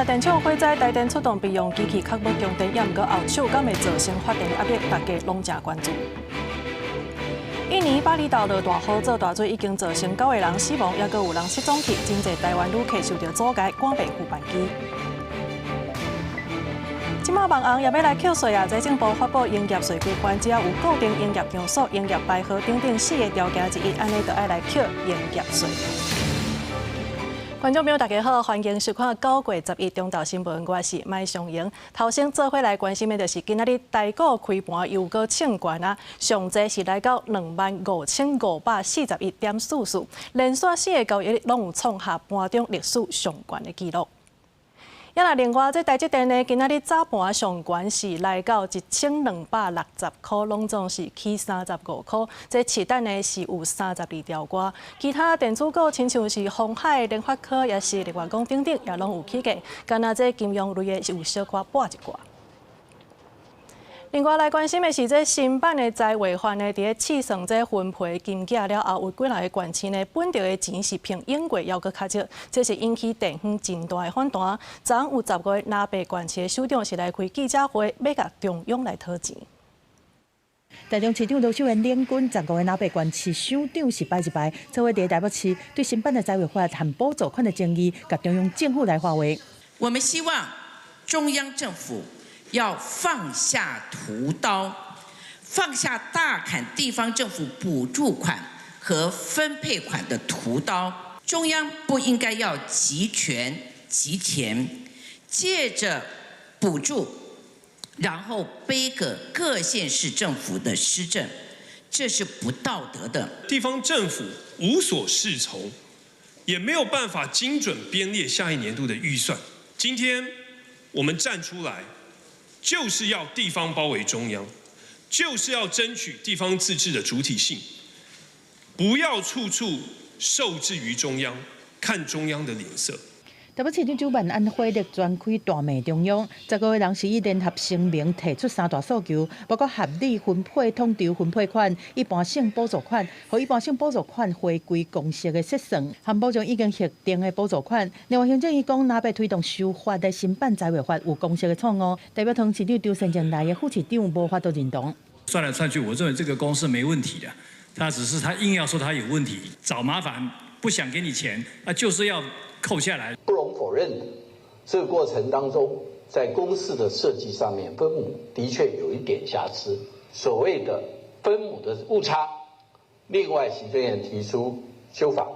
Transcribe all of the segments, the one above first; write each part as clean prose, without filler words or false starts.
電廠火災，台電出動備用機器確保供電，也毋過後手敢會造成發電壓力，大家攏誠關注。印尼巴厘島落大雨做大水，已經造成九個人死亡，抑閣有人失蹤去，真濟台灣旅客受著阻礙，趕袂赴班機。這馬網紅也欲來扣稅啊！財政部發布營業稅規範，只要有固定營業場所、營業牌號等等四个條件之一，按呢就愛來扣營業稅。觀眾朋友，大家好，歡迎收看9月11中晝新聞，我是麥尚瑩。頭先做伙來關心的，就是今仔日台股開盤又閣衝懸啊，上濟是來到25,541.44，連續四个交易日攏有創下盤中歷史上懸的紀錄。啊，若另外，這台積電呢，今仔日早盤上懸是來到1260塊，攏總是起35塊。這市值呢是有32兆外。其他電子股，親像是鴻海、聯發科，抑是日月光等等，也攏有起價。干焦這金融類的有小可跌一寡。另外來關心的是，這新版的財劃法呢，佇咧試算這分配金額了後，有幾若個縣市呢，分著的錢是比永過猶閣較少，這是引起地方真大的反彈。昨昏有15個南北縣市的首長是來開記者會，欲共中央來討錢。台中市長盧秀燕領軍15個南北縣市首長是擺一排，做伙佇台北市對新版的財劃法和補助款的爭議，共中央政府來發話。我們希望中央政府要放下屠刀，放下大砍地方政府補助款和分配款的屠刀。中央不應該要集權集錢，借着補助，然後背給各縣市政府的施政，這是不道德的。地方政府無所適從，也沒有辦法精準編列下一年度的預算。今天我們站出來，就是要地方包圍中央，就是要爭取地方自治的主體性，不要處處受制於中央，看中央的臉色。台北市長蔣萬安火力全開大罵中央，15個人是以聯合聲明提出三大訴求，包括合理分配統籌分配款、一般性補助款和一般性補助款回歸公式的測算，和保障已經核定的補助款。另外，行政院講，若欲推動修法的新版財劃法有公式的錯誤，代表桃園市長張善政來的副市長無法度認同。算來算去，我認為這個公式沒問題的，他只是他硬要說他有問題，找麻煩，不想給你錢，那就是要扣下來。不容否認，這個過程當中，在公式的設計上面，分母的確有一點瑕疵，所謂的分母的誤差。另外，行政院提出修法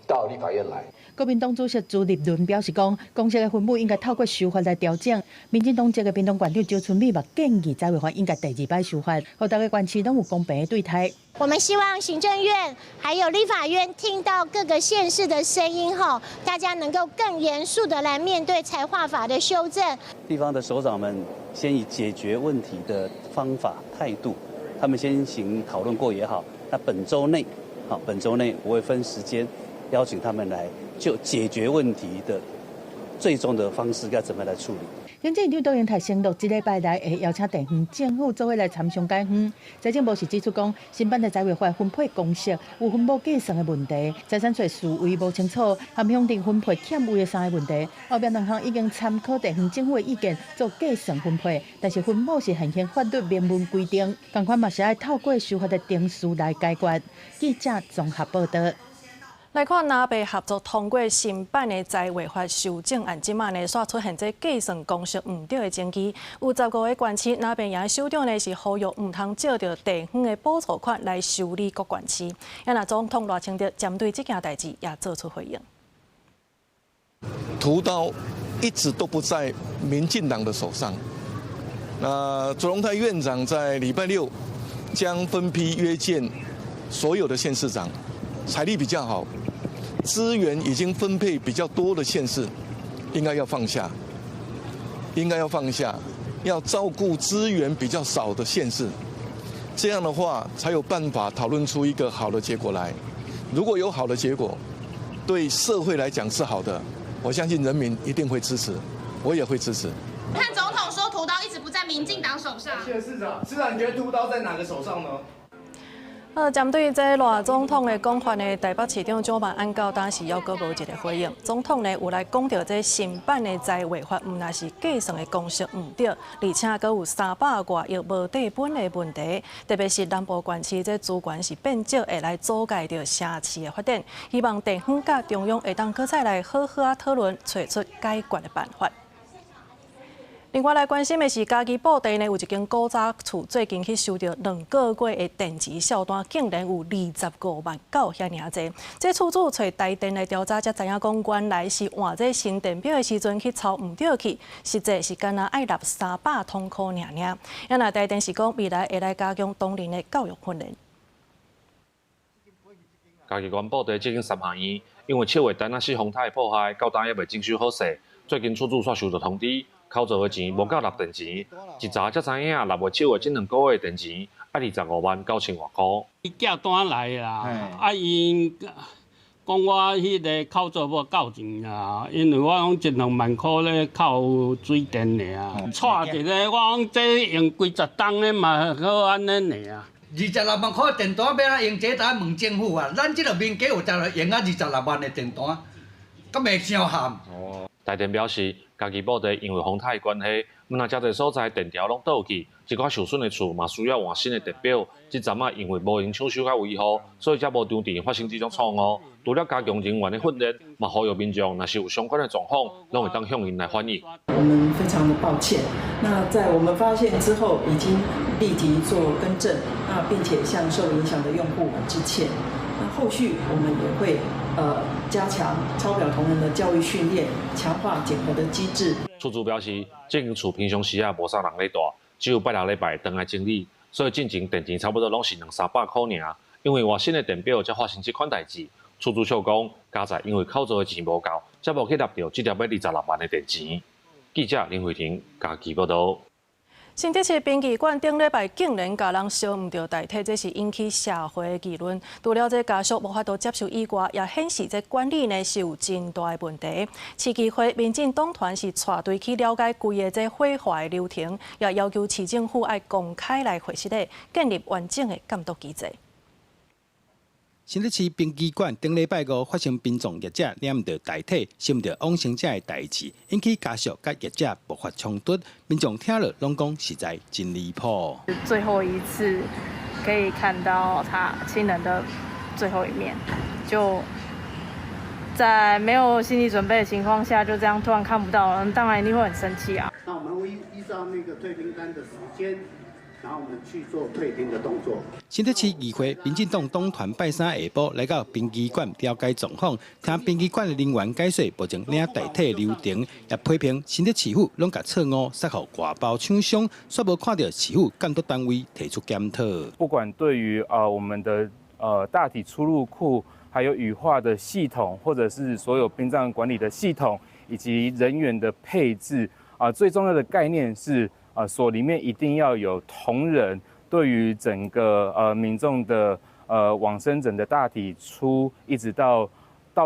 到立法院來。國民黨主席朱立倫表示講，公式的分母應該透過修法來調整。民進黨籍的屏東縣長周春米嘛建議財劃法應該第二擺修法，予逐个縣市攏有公平的對待。我們希望行政院還有立法院聽到各個縣市的聲音後，大家能夠更嚴肅的來面對財劃法的修正。地方的首長們先以解決問題的方法態度，他們先行討論過也好。那本週內，好，本週內我會分時間邀請他們來就解決問題的最終的方式該怎麼來處理。行政院長卓榮泰承諾，這禮拜內會邀請地方政府做伙來參詳解方。財政部是指出講，新版的財劃法分配公式有分母計算的問題，財產稅序位無清楚，和鄉鎮分配欠位的三个問題。後壁兩項已經參考地方政府的意見做計算分配，但是分母是現行法律明文規定，仝款嘛是愛透過修法的程序來解決。記者綜合報道。來看南北合作通過新版的財劃法修正案，這馬呢煞出現這計算公式毋對的爭議。有15個縣市那邊營首長呢是呼籲毋通借著地方的補助款來修理各縣市。啊若總統賴清德針對這件代誌也做出回應。屠刀一直都不在民進黨的手上。那卓榮泰院長在禮拜六將分批約見所有的縣市長，財力比較好，資源已經分配比較多的縣市，應該要放下，應該要放下，要照顧資源比較少的縣市，這樣的話才有辦法討論出一個好的結果來。如果有好的結果，對社會來講是好的，我相信人民一定會支持，我也會支持。看總統說屠刀一直不在民進黨手上。謝謝市長，市長你覺得屠刀在哪個手上呢？針對這賴總統的講法呢，台北市長蔣萬安到今時猶閣無一个回應。總統呢有來講著這新版的財劃法，毋但是計算的公式毋對，而且閣有300外億無底本的問題。特別是南部縣市這資源是變少，會來阻礙著城市的發展。希望地方佮中央會當閣再來好好仔討論，揣出解決的辦法。另外來關心的是，嘉義布袋呢有一間古早厝，最近去收著兩個月的電錢數單，竟然有25萬九遐爾濟。這厝主揣台電來調查，才知影講原來是換這新電表的時陣去抄毋著去，實際是干焦愛納300通箍爾爾。啊若台電是講未來會來加強同仁的教育訓練。嘉義縣布袋這間三合院，因為七月台南四風颱破壞，到今猶未整修好勢。最近厝主煞收到通知，扣除的錢無夠納電錢，一查才知影六月、七月這兩個月的電錢愛25萬9千外箍。伊寄單來啦，啊𪜶講我彼个扣除無夠錢啦，因為我講一兩萬箍咧扣水電爾，錯一个我講這用幾十冬的嘛好按呢爾。26萬箍電單欲按怎用？這得問政府啊！咱這个民家有才用啊26萬的電單，敢會傷譀？台電表示，嘉義布袋因為風颱的關係，毋但遮濟所在電條攏倒去，一寡受損的厝嘛需要換新的電表。這陣仔因為無閒搶修佮維護，所以才無當地發生這種錯誤。除了加強人員的訓練，嘛呼籲民眾，若是有相關的狀況，攏會當向𪜶來反映。我們非常的抱歉。那在我們發現之後，已經立即做更正，那並且向受影響的用戶致歉。那後續我們也會加強抄表同仁的教育訓練，強化檢核的機制。厝主表示，這間厝平常時啊無啥人咧住，只有拜六禮拜轉來整理，所以進前電錢差不多攏是兩三百箍爾。因為換新的電表才發生這款代誌。厝主笑講，佳哉因為扣除的錢無夠，才無去納著這粒欲26萬的電錢。記者林慧婷嘉義報導。新竹市殯儀館頂禮拜竟然共人燒毋著遺體，這是引起社會的議論。除了這家屬無法度接受以外，也顯示這管理呢是有真大的問題。市議會民進黨團是帶隊去了解規个這火化的流程，也要求市政府愛公開來回實的，建立完整的監督機制。新竹市殯儀館頂禮拜五發生殯葬業者殮毋著遺體、燒毋著往生者的代誌，引起家屬佮業者爆發衝突，民眾聽了攏講實在真離譜。最後一次可以看到他親人的最後一面，就在沒有心理準備的情況下，就這樣突然看不到，當然一定會很生氣啊。那我們會依照那個退冰單的時間，然後我們去做退冰的動作。新竹市議會民進黨黨團拜三下晡來到殯儀館了解狀況，聽殯儀館的人員解說目前領遺體流程，也批評新竹市府攏共錯誤撒予外包廠商，煞無看著市府監督單位提出檢討。不管對於我們的大體出入庫，還有羽化的系統，或者是所有殯葬管理的系統，以及人員的配置啊，最重要的概念是啊，所裡面一定要有同仁，對於整個民眾的往生者的大體出，一直到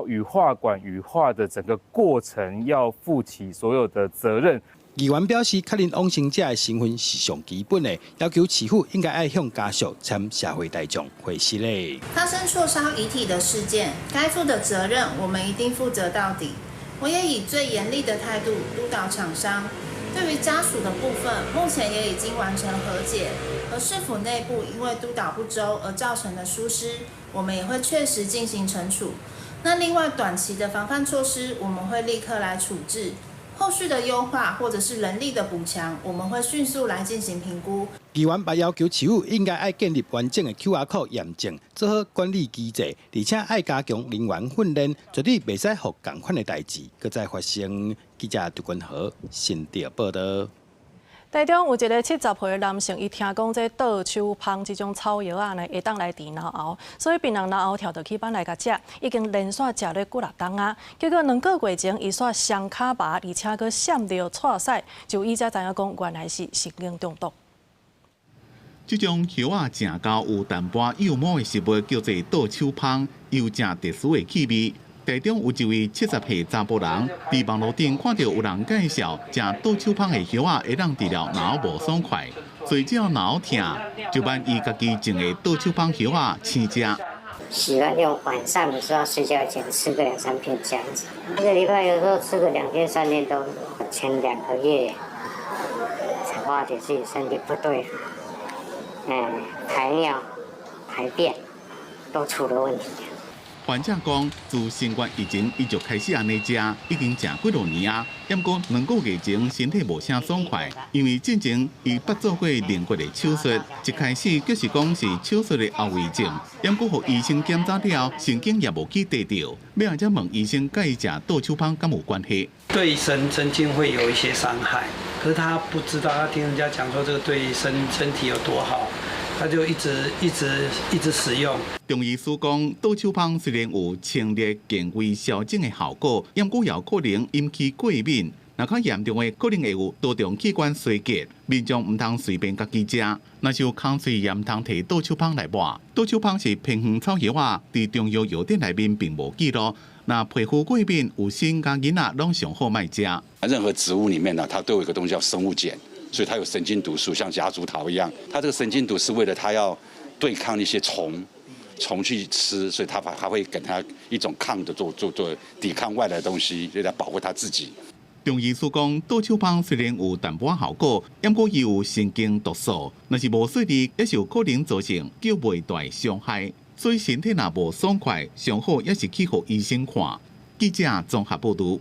羽化館羽化的整個過程，要負起所有的責任。議員表示，確認往生者的身份是上基本的，要求市府應該愛向家屬參社會大眾回釋咧。發生錯燒遺體的事件，該負的責任我們一定負責到底。我也以最嚴厲的態度督導廠商。對於家屬的部分，目前也已經完成和解。而市府內部因為督導不周而造成的疏失，我們也會確實進行懲處。那另外短期的防範措施，我們會立刻來處置。後續的優化或者是人力的補強，我們會迅速來進行評估。議員嘛要求市府應該愛建立完整的 QR code 驗證，做好管理機制，而且愛加強人員訓練，絕對袂使予仝款的代誌閣再發生。記者杜君豪新竹報導。台中有一个70歲的男性，伊聽講這倒手芳這種草藥仔呢，會當來治腦喉，所以病人腦喉痛就去辦來共食，已經連續食了幾若冬啊。結果2個月前，伊煞雙跤麻，而且閣閃著掣屎，就醫才知影講原來是神經中毒。這種葉仔食到有淡薄幼毛的食物叫做倒手芳，有誠特殊的氣味。台中有一位70歲查埔人，佇網路頂看著有人介紹食倒手芳的藥仔會當治療腦無爽快，所以只要腦疼，就按伊家己種的倒手芳藥仔試食。喜歡用晚上的時候睡覺前吃個兩三片這樣子，一個禮拜有時候吃個2天3天都有。前2個月才發覺自己身體不對，排尿、排便都出了問題。患者講，自新冠疫情伊就開始按呢食，已經食幾落年啊。毋過2個月前身體無啥爽快，因為進前伊捌做過龍骨的手術，一開始就是講是手術的後遺症。毋過予醫生檢查了，神經也無去提著，尾仔才問醫生，佮伊食倒手芳敢有關係？對神經會有一些傷害，可是他不知道，他聽人家講說這個對身體有多好。他就一直一直一直使用。中醫師講，倒手芳雖然有清熱健胃消腫的效果，毋過也有可能引起過敏。若較嚴重的，可能會有多重器官衰竭。民眾毋通隨便家己食，若是有空喙也毋通提倒手芳來抹。倒手芳是偏方草藥仔，佇中藥藥典內面並無記錄。若皮膚過敏、有身佮囡仔攏上好莫食。任何植物裡面呢，它都有一個東西叫生物鹼。所以它有神經毒素，像夾竹桃一樣。它這個神經毒是為了它要對抗一些蟲去吃，所以它會給它一種抗的做抵抗外來的東西，就來保護它自己。中醫師講，倒手芳雖然有淡薄效果，毋過伊有神經毒素，若是無細膩，也是有可能造成較袂大傷害。所以身體若無爽快，上好也是去予醫生看。記者綜合報導。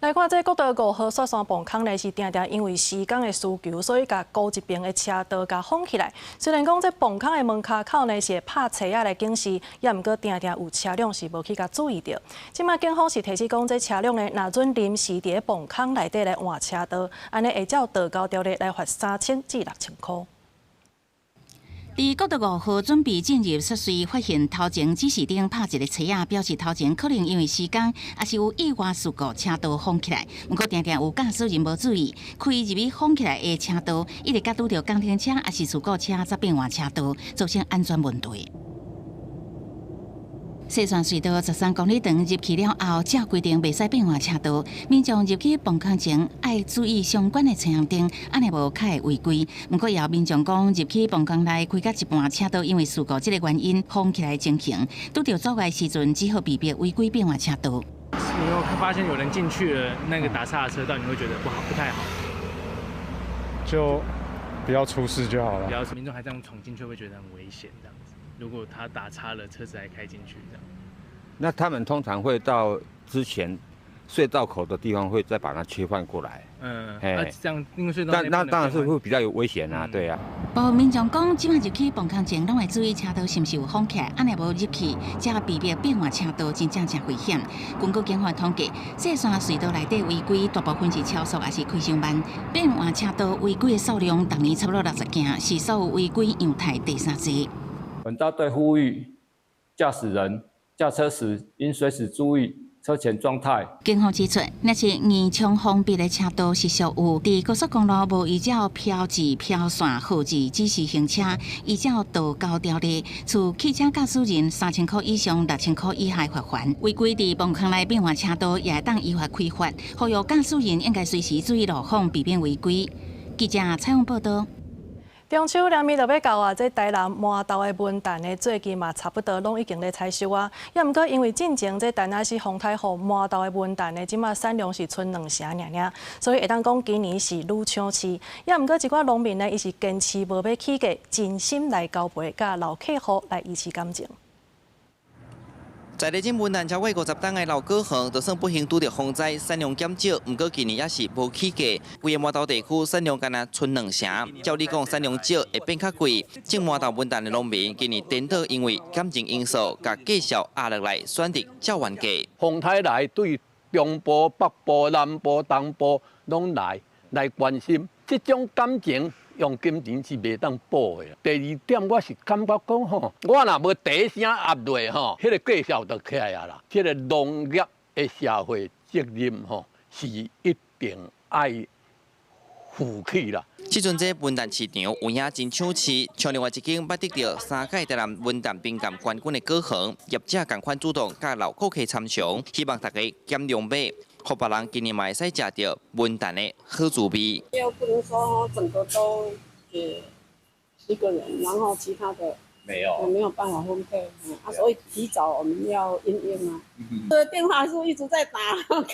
來看這國道5號雪山磅空呢，是定定因為施工的需求，所以共高一邊的車道共封起來。雖然講這磅空的門跤口呢是會拍冊仔來警示，也毋過定定有車輛是無去共注意著。這擺警方是提醒講，這車輛呢，若準臨時佇咧磅空內底來換車道，按呢會照道交條例來罰3000至6000箍。佇國道5號準備進入雪隧，發現頭前指示燈拍一个冊仔，表示頭前可能因為施工，抑是有意外事故，車道封起來。毋過定定有駕駛人無注意，開入去封起來的車道，一直佮拄著工程車，抑是事故車，才變換車道，造成安全問題。西線隧道13公里長入去了後，照規定袂使變換車道，民眾入去磅空前愛注意相關的青紅燈，按呢無較會違規。毋過也有民眾講，入去磅空內開到一半，車道因為事故這个原因封起來情形，拄著阻礙時陣，只好被迫違規變換車道。你有發現有人進去了那個打岔的車道，你會覺得不好，不太好。就不要出事就好了。不要民眾還這樣闖進去，會覺得很危險，這樣子。如果他打岔了，車子還開進去，這樣。那他們通常會到之前隧道口的地方，會再把它切換過來。嗯，啊，這樣因為隧道。但那當然是會比較有危險啊，對啊。部分民眾講，這擺入去磅空前，攏會注意車道是毋是有封起來，按呢無入去，才被迫變換車道，真正誠危險。根據警方統計，西線隧道內底違規大部分是超速，抑是開傷慢。變換車道違規的數量，逐年差不多60件，是所有違規樣態第三濟。本大隊呼籲駕駛人駕車時應隨時注意車前狀態。警方指出，若是硬衝封閉的車道是屬有佇高速公路無依照標誌、標線號誌指示行車，依照道交條例，處汽車駕駛人3000箍以上6000箍以下罰鍰。違規佇磅空內變換車道，也會當依法開罰。呼籲駕駛人應該隨時注意路況，避免違規。記者採訪報導。中秋連暝就欲到啊！這台南麻豆的文旦呢，最近嘛差不多攏已經咧採收啊。也毋過因為進前這台南市風颱予麻豆的文旦呢，這馬產量是賰兩成爾爾，所以會當講今年是愈搶市。也毋過一寡農民呢，伊是堅持無欲起價，真心來交陪，佮老客戶來維持感情。在咧種文旦超過50冬的老果園，就算不幸拄著風災，產量減少，毋過今年也是無起價。規个麻豆地區產量干焦賰兩成，照理講產量少會變較貴。種麻豆文旦的農民今年顛倒因為感情因素，共價數壓落來，選擇照原價。風颱來對中部、北部、南部、東部攏來關心，這種感情。用金錢是袂當補的。第二點，我是感覺講吼，我若無第一聲壓落吼，彼個價數就起來啊啦。這个農業的社會責任吼，是一定愛負氣啦。這陣這文旦市場有影真搶市，像另外一間捌得著三屆台南文旦評鑑冠軍的果園，業者仝款主動佮老顧客參詳，希望大家減量買，予別人今年嘛會使食著文旦的好滋味。又不能說整個都給一個人，然後其他的沒有，我沒有辦法分配，啊，所以提早我們要因應啊。這電話是一直在打，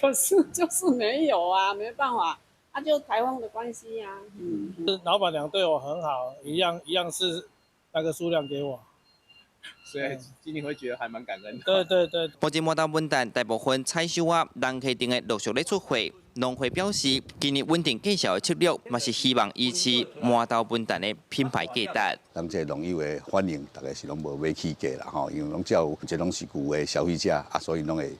可是就是沒有啊，沒辦法。啊，就颱風的關係呀。嗯，老闆娘對我很好，一樣一樣是那個數量給我，所以今年會覺得還蠻感恩的。對對對。目前饃頭文旦大部分採收啊，人客定的陸續咧出貨。農會表示，今年穩定價銷的策略，嘛是希望維持饃頭文旦的品牌價值。咱這農友的反應，大概是攏無買起價啦吼，因為攏只有這攏是舊的消費者啊，所以攏會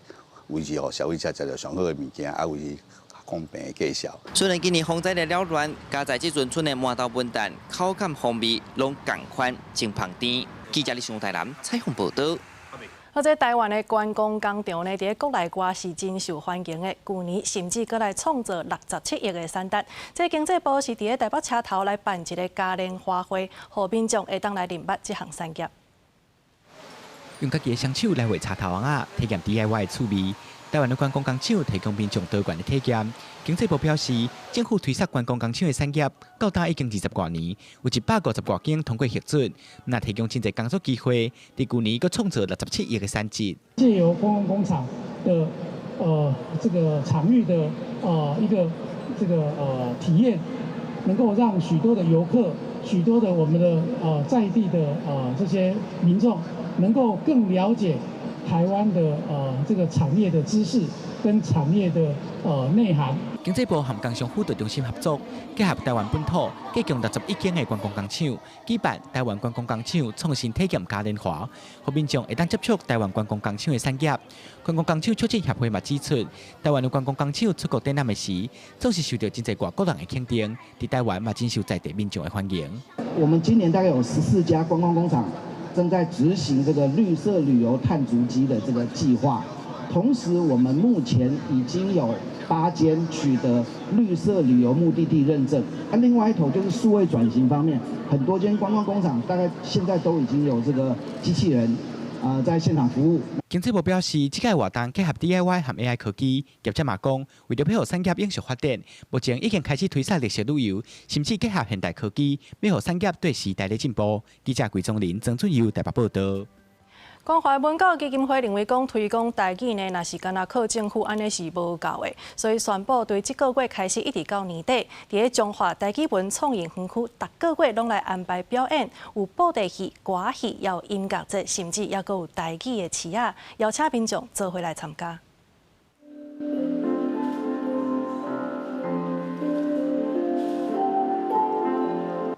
維持予消費者食著上好的物件啊，維持公平的價銷。雖然今年風災的擾亂，佳哉這陣賰的饃頭文旦口感風味攏仝款，真芳甜。記者李上台南採訪報導。啊，這台灣的觀光工廠呢，佇咧國內外是真受歡迎的。舊年甚至閣來創造67億的產值。這經濟部是佇咧台北車頭來辦一個嘉年華會，予民眾會當來認捌這項產業。用家己的雙手來畫車頭尪仔，體驗 DIY 的趣味。台灣的觀光工廠提供民眾多元的體驗。經濟部表示，政府推捒觀光工廠的產業，到今已經20外年，有150外間通過核准，若提供真濟工作機會。佇舊年閣創造67億的產值。藉由觀光工廠的這個場域的一個這個體驗，能夠讓許多的遊客、許多的我們的在地的這些民眾，能夠更了解台灣的這個產業的知識跟產業的內涵。經濟部和工商輔導中心合作，結合台灣本土，共計61間的觀光工廠，舉辦台灣觀光工廠創新體驗嘉年華，予民眾會當接觸台灣觀光工廠的產業。觀光工廠促進協會嘛指出，台灣的觀光工廠出國展覽的時，總是受到真濟外國人的肯定，佇台灣嘛真受在地民眾的歡迎。我們今年大概有14家觀光工廠正在執行這個綠色旅遊碳足跡的這個計劃，同時我們目前已經有8間取得綠色旅遊目的地認證。那另外一頭就是數位轉型方面，很多間觀光工廠大概現在都已經有這個機器人啊在現場服務。經濟部表示，這個活動結合 DIY 和 AI 科技，業者嘛講，為著配合產業永續發展，目前已經開始推捒綠色旅遊，甚至結合現代科技，欲予產業綴時代咧進步。記者桂宗林、曾俊佑台北報導。關懷文教基金會認為講推廣台語呢，若是干焦靠政府按呢是無夠的，所以宣布對這個月開始一直到年底，佇咧彰化台語文創意園區，逐個月攏來安排表演，有布袋戲、歌仔戲，也有音樂節，甚至猶閣有台語的市仔，邀請民眾做伙來參加。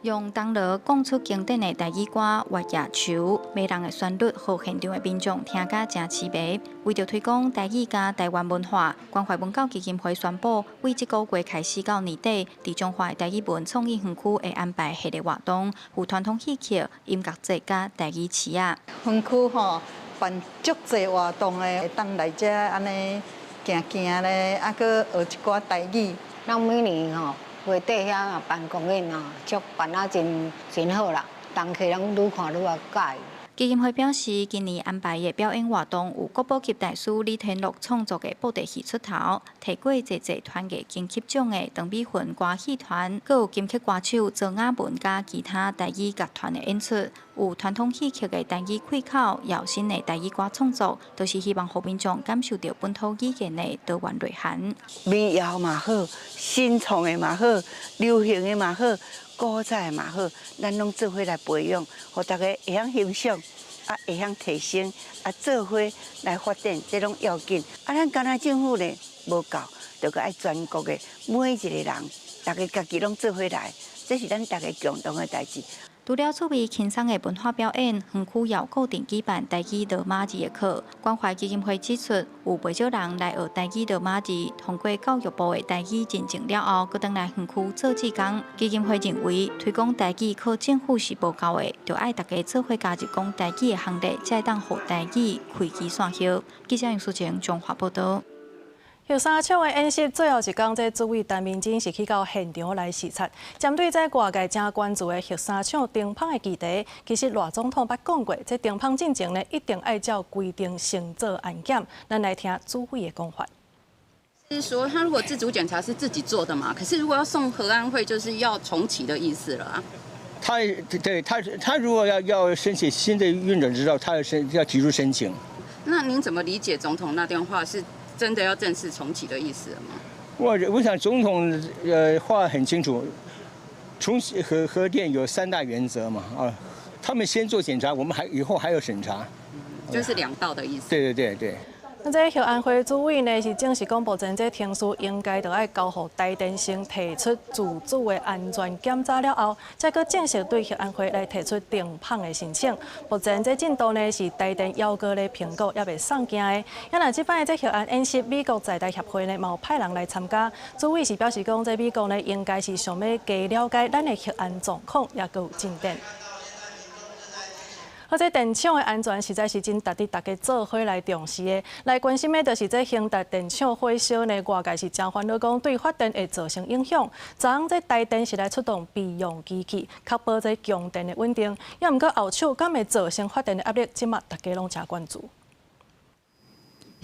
用銅鑼講出經典的台語歌《月夜愁》，迷人的旋律，予現場的民眾聽甲誠癡迷。為著推廣台語佮台灣文化，關懷文教基金會宣布，對這個月開始到年底，佇彰化的台語文創意園區會安排系列活動，有傳統戲曲、音樂節佮台語市仔。園區吼辦足濟活動的，會當來遮按呢行行咧，啊，閣學一寡台語。咱每年吼，月底遐辦公演啊，足辦啊真真好啦，人客攏愈看愈來佮意。基金會表示，今年安排的表演活動有國寶級大師李天祿創作的布袋戲出頭，提過濟濟團藝金曲獎的陳美雲歌戲團，閣有金曲歌手周雅文佮其他台語樂團的演出，有傳統戲曲的台語開口，也有新的台語歌創作，都是希望予民眾感受著本土語言的多元內涵。民謠嘛好，新創的嘛好，流行的嘛好，古早的嘛好，咱攏做伙來培養，予大家會曉欣賞，啊，會曉提升，啊，做伙來發展，這攏要緊。啊，咱干焦政府呢無夠，著閣愛全國的每一個人，大家家己攏做伙來，這是咱大家共同的代誌。除了趣味輕鬆的文化表演，園區也有固定舉辦台語羅馬字的課。關懷基金會指出，有袂少人來學台語羅馬字，通過教育部的台語認證了後，閣轉來園區做志工。基金會認為，推廣台語靠政府是無夠的，著愛大家做伙加入講台語的行列，才會當予台語開枝散葉。記者楊淑晴，彰化報導。核三廠的演習最後一工，這主委陳明金是去到現場來視察。針對這外界誠關注的核三廠停麭的議題，其實賴總統捌講過，這停麭進前呢，一定愛照規定先做安檢。咱來聽主委的講法。是說，他如果自主檢查是自己做的嘛？可是如果要送核安會，就是要重啟的意思了啊。他對他如果要申請新的運轉執照，他要提出申請。那您怎麼理解總統那電話是真的要正式重啟的意思了嗎？我想總統話很清楚，重啟核電有三大原則嘛啊，他們先做檢查，我們還以後還要審查，就是兩道的意思。對對對對。那這核安會主委呢是正式講，目前這程序應該著愛交予台電先提出自主的安全檢查了後，才閣正式對核安會來提出停麭的申請。目前這進度呢是台電猶閣咧評估，猶未送件的。啊若這擺這核安演習，美國在台協會呢嘛有派人來參加。主委是表示講，這美國呢應該是想欲加了解咱的核安狀況，猶閣有進展。好，這電廠的安全實在是真值得大家做伙來重視的。來關心的，就是這興達電廠火燒呢，外界是誠煩惱，講對發電會造成影響。昨昏這台電是來出動備用機器，確保這供電的穩定。也毋過後手敢會造成發電的壓力，這馬大家攏誠關注。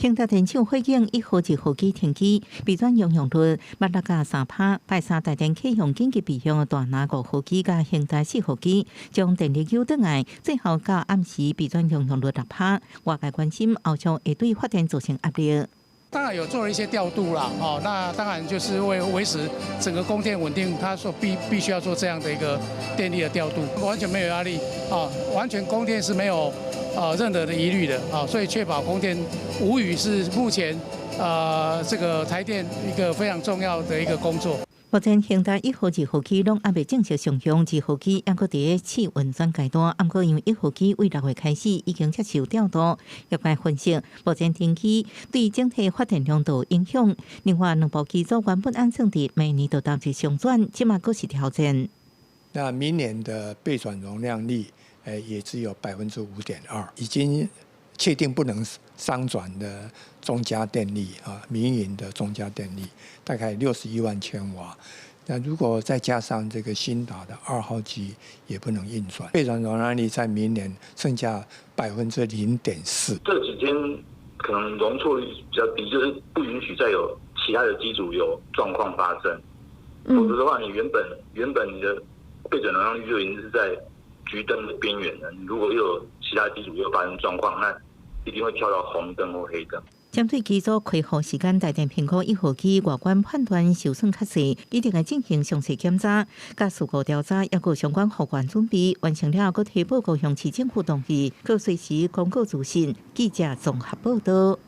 興達電廠火警1號、2號機停機，備轉容量率捌6.3%。拜三台電啟用緊急備用大林5號機佮興達4號機，將電力救轉來，最後到暗時備轉容量率6%。外界關心後續會對發電造成壓力。當然有做了一些調度啦，哦，那當然就是為維持整個供電穩定，他說必須要做這樣的一個電力的調度，完全沒有壓力，啊，完全供電是沒有任何的疑慮的，啊，所以確保供電無虞是目前這個台電一個非常重要的一個工作。目前興達1號、2號機攏猶未正式上用，2號機猶閣佇咧試運轉階段。毋過因為1號機對6月開始已經接受調度，業界分析，目前停機對整體發電量都有影響。另外，兩部機組原本按算佇明年就同時商轉，這馬閣是挑戰。那明年的備轉容量率，也只有5.2%，已經確定不能商轉的中嘉電力啊，民營的中嘉電力大概61萬千瓦。那如果再加上這個興達的2號機也不能運轉，備轉容量率在明年剩下0.4%。這幾天可能容錯率比較低，就是不允許再有其他的機組有狀況發生，否則的話，你原本你的備轉容量率就已經是在橘燈的邊緣了。如果又有其他機組又發生狀況，那一定會跳到紅燈或黑燈。針對機組開放時間，台電評估1號機外觀判斷受損較細，一定會進行詳細檢查，佮事故調查，猶閣相關復原準備完成了後，閣提報高雄市政府同意，閣隨時公告資訊。記者綜合報道。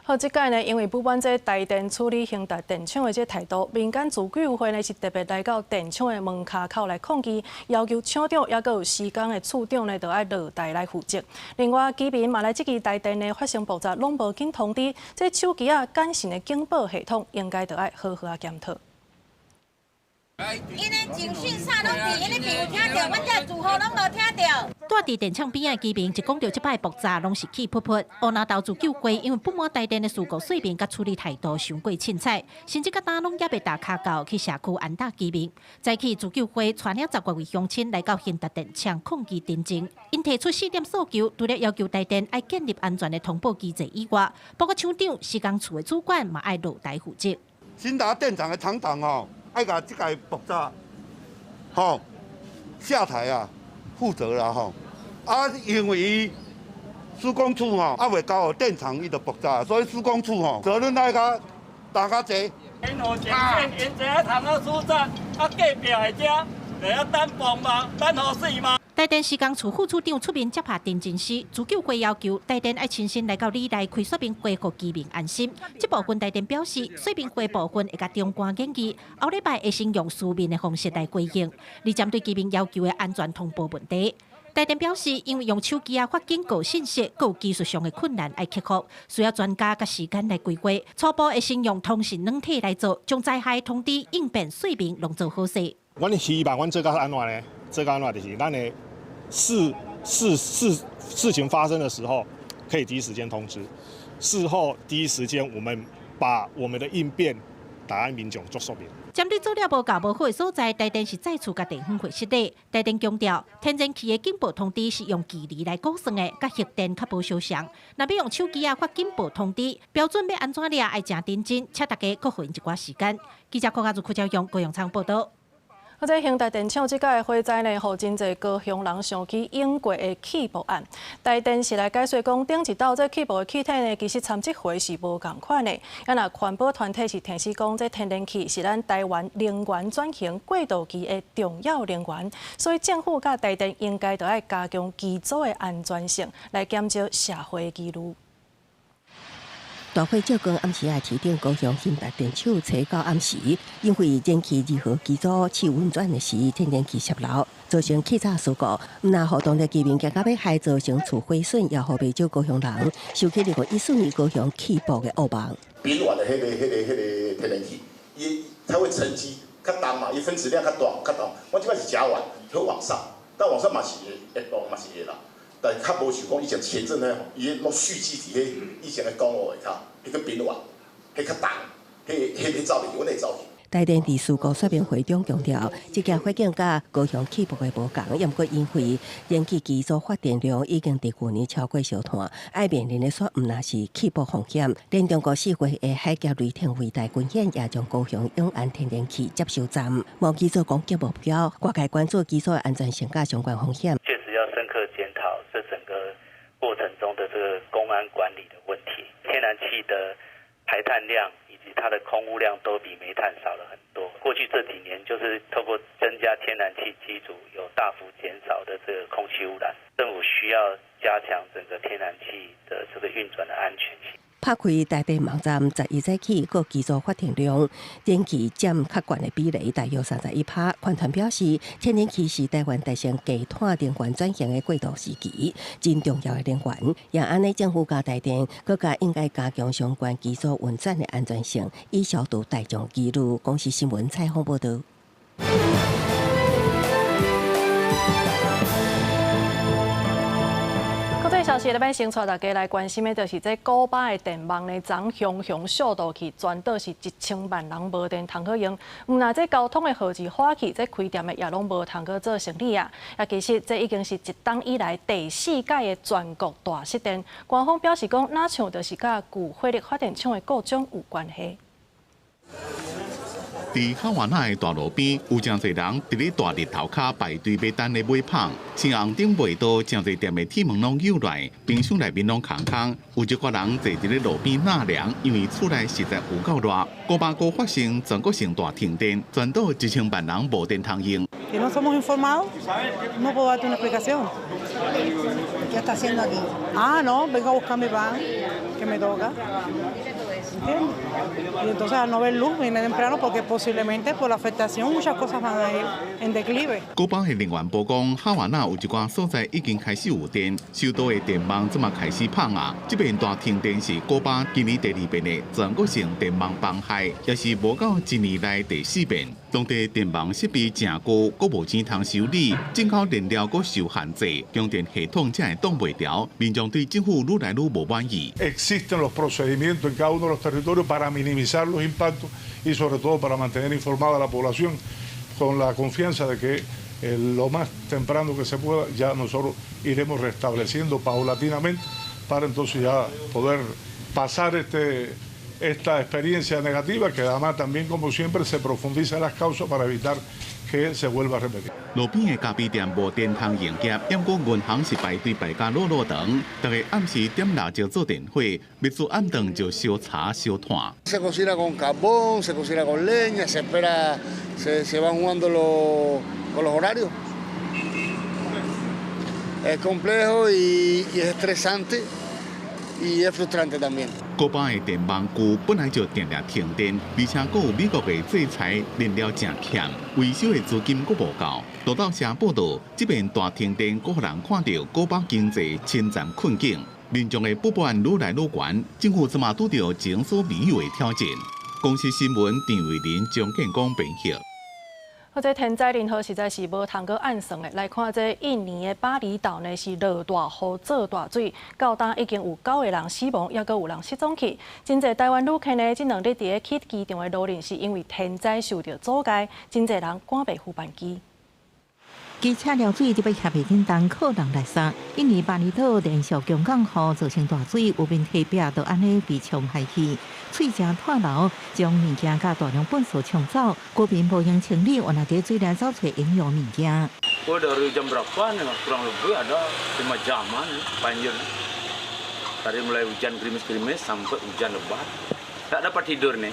好，這擺呢，因為不滿這台電處理興達電廠的這態度，民間自救會呢是特別來到電廠的門跤口來抗議，要求廠長猶閣有施工的處長呢，著愛落台來負責。另外，居民嘛來質疑台電呢發生爆炸，攏無緊通知，這手機仔簡訊的警報系統應該著愛好好仔檢討。𪜶的警訊啥攏佇𪜶的朋友聽著，阮遮住戶攏無聽著。住佇電廠邊仔的居民一講著這擺爆炸，攏是氣噗噗。烏林頭自救會因為不滿台電的事故說明佮處理態度傷過凊彩，甚至到今攏猶未踏跤到去社區安搭居民。早起自救會帶領10外位鄉親來到興達電廠抗議陳情，𪜶提出四點訴求，除了要求台電愛建立安全的通報機制以外，包括廠長、施工處的主管嘛愛落台負責。興達電廠的廠長哦，愛共這個爆炸，吼下台啊，負責啦吼。啊，因為伊施工處吼，猶未交予電廠，伊就爆炸，所以施工處吼責任愛較擔較濟。因有前線，𪜶知影通好處長，啊隔壁的遮來啊等幫忙，等予死嗎？台電施工處副處長出面接下陳情時，自救會要求台電愛親身來到里內開說明會，予居民安心。這部分台電表示，說明會部分會共長官建議，後禮拜會先用書面的方式來回應。而針對居民要求的安全通報問題，台電表示，因為用手機仔發警告信息，閣有技術上的困難愛克服，需要專家佮時間來規劃。初步會先用通訊軟體來做，將災害通知應變說明攏做好勢。阮希望阮做到按怎呢？做到按怎就是咱的事情發生的時候，可以第一時間通知；事後第一時間，我們把我們的應變答案民眾做說明。針對做了無夠無好的所在，台電是再次共地方會失禮。台電強調，天然氣的警報通知是用距離來估算的，佮核電較無相像。若欲用手機仔發警報通知，標準欲按怎掠愛誠認真，請大家閣予𪜶一寡時間。記者郭家如、柯昭勇、高陽昌報道。啊，這興台電廠這擺的火災呢，予真濟高雄人想起英國的氣爆案。台電是來解說講，頂一道這氣爆的氣體呢，其實摻這回是無仝款的。啊，若環保團體是提示講，這天然氣是咱台灣能源轉型過渡期的重要能源，所以政府佮台電應該著愛加強機組的安全性，來減少社會疑慮。大火照光暗時仔，市長高雄興達電廠初九暗時，因為燃氣二號機組試運轉的時，天然氣洩漏，造成氣炸事故。毋但予當地居民驚到欲害，造成厝毀損，也予袂少高雄人想起2014年高雄氣爆的噩夢。丙烷的彼個天然氣，伊它會沉積較重嘛，伊分子量較大較重。我這擺是甲烷，會往上，但往上嘛是會凍嘛是會啦。但較無像講以前前陣呢，伊攏蓄積佇彼以前的公路下跤，彼個丙烷，彼較重，彼走入去，阮會走去。台電佇事故說明會中強調，這件火警佮高雄氣爆的無仝，猶毋過因為燃氣機組發電量已經佇舊年超過燒炭，愛面臨的煞毋但是氣爆風險。連中國四月的海峽雷霆偉大軍演，也將高雄永安天然氣接收站無機組攻擊目標，外界關注機組的安全性佮相關風險。確實要深刻檢討這整個過程中的這個工安管理的問題，天然氣的排碳量以及它的空污量都比煤炭少了很多。過去這幾年就是透過增加天然氣機組，有大幅減少的這個空氣污染。政府需要加強整個天然氣的這個運轉的安全性。拍開台電網站，11早起各機組發電量，燃氣佔較懸的比例大約31%。環團表示，天然氣是台灣達成低碳能源轉型的過渡時期，真重要的能源。也按呢，政府佮台電，閣較應該加強相關機組運轉的安全性，以消除大眾疑慮。公視新聞採訪報導。消息咧，欲先帶大家來關心的，就是這古巴的電網呢，昨雄雄燒到去，全島是1000萬人無電通好用。毋但這交通的號誌火去，這開店的也攏無通閣做生理啊！啊，其實這已經是一冬以來第四擺的全國大失電。官方表示講，若像就是佮舊火力發電廠的故障有關係。佇哈瓦那的大路邊，有誠濟人佇咧大日頭跤排隊欲等咧買麭。青紅燈袂到，誠濟店的鐵門攏扭來，冰箱內面攏空空。有一寡人坐佇咧路邊納涼，因為厝內實在有夠熱。古巴閣發生全國性大停電，全島1000萬人無電通用。 No somos informados, no puedo darte una explicación. ¿Qué está haciendo aquí? Ah, no, vengo a buscar mi pan, que me toca. ¿Entiendes? Y entonces al no ver luz vine temprano porque posiblemente por la afectación muchas cosas van a ir en declive. 古巴的能源部講，哈瓦那有一寡所在已經開始有電，首都的電網這馬開始麭啊。這遍大停電是古巴今年第二遍的全國性電網崩壞，也是無夠一年來第四遍。當地電網設備誠舊，閣無錢通修理，進口燃料閣受限制，供電系統才會擋袂牢。民眾對政府愈來愈無滿意。 Existen los procedimientos en cada uno de los territorios para minimizar los impactos y sobre todo para mantener informada a la población con la confianza de que lo más temprano que se pueda ya nosotros iremos restableciendo paulatinamente para entonces ya poder pasar esta experiencia negativa que además también, como siempre, se profundiza en las causas para evitar que se vuelva a repetir。路邊的咖啡店無電通營業，毋過銀行是排隊排甲落落長，逐家暗時點蠟燭做電火，欲煮暗頓就燒柴燒炭。 Se cocina con carbón, se cocina con leña, se espera, se van jugando con los horarios. Es complejo y es estresante y es frustrante también. 古巴的電網舊本來就定定停電，而且閣有美國的制裁，燃料誠欠，維修的資金閣無夠。路透社報導，這遍大停電閣予人看著古巴經濟深陷困境，民眾的不滿愈來愈懸，政府這馬拄著前所未有的挑戰。公視新聞陳慧琳、張建光編譯。這天災人禍實在是無通閣按算的。來看這印尼的巴厘島呢，是落大雨、做大水，到今已經有九個人死亡，抑閣有人失蹤去。真濟台灣旅客呢，這兩日佇咧去機場的路程是因為天災受著阻礙，真濟人趕袂赴班機。機車漏水就欲疊袂叮當靠人來殺。印尼巴厘島連續強降雨造成大水，有面堤壁都按呢被沖下去，碎石脫流，將物件佮大量糞埽沖走。國民無閒清理，原來佇水內走揣營養物件。 Oh, dari jam berapa nih? Kurang lebih ada 5 jaman banjir. Tadi mulai hujan gerimis-gerimis sampai hujan lebat. Tak dapat tidur nih.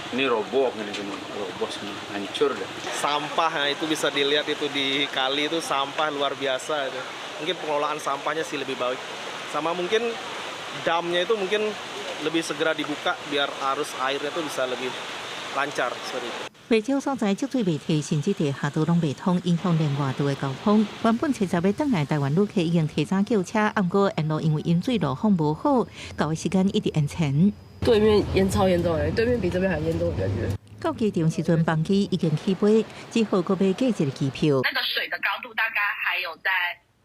Ini roboh ini semua, roboh semua, hancur deh. Sampah nah itu bisa dilihat itu di kali itu sampah luar biasa itu. Mungkin pengelolaan sampahnya sih lebih baik. Sama mungkin damnya itu mungkin lebih segera dibuka biar arus airnya itu bisa lebih lancar seperti itu. 袂少所在積水袂退，甚至地下道攏袂通，影響連外道的交通。原本七十欲轉來台灣旅客已經提早叫車，毋過沿路因為淹水路況無好，到的時間一直延前。對面淹超嚴重的，對面比這邊還嚴重的感覺。到機場時陣，班機已經起飛，只好閣買過一個機票。那個水的高度大概還有在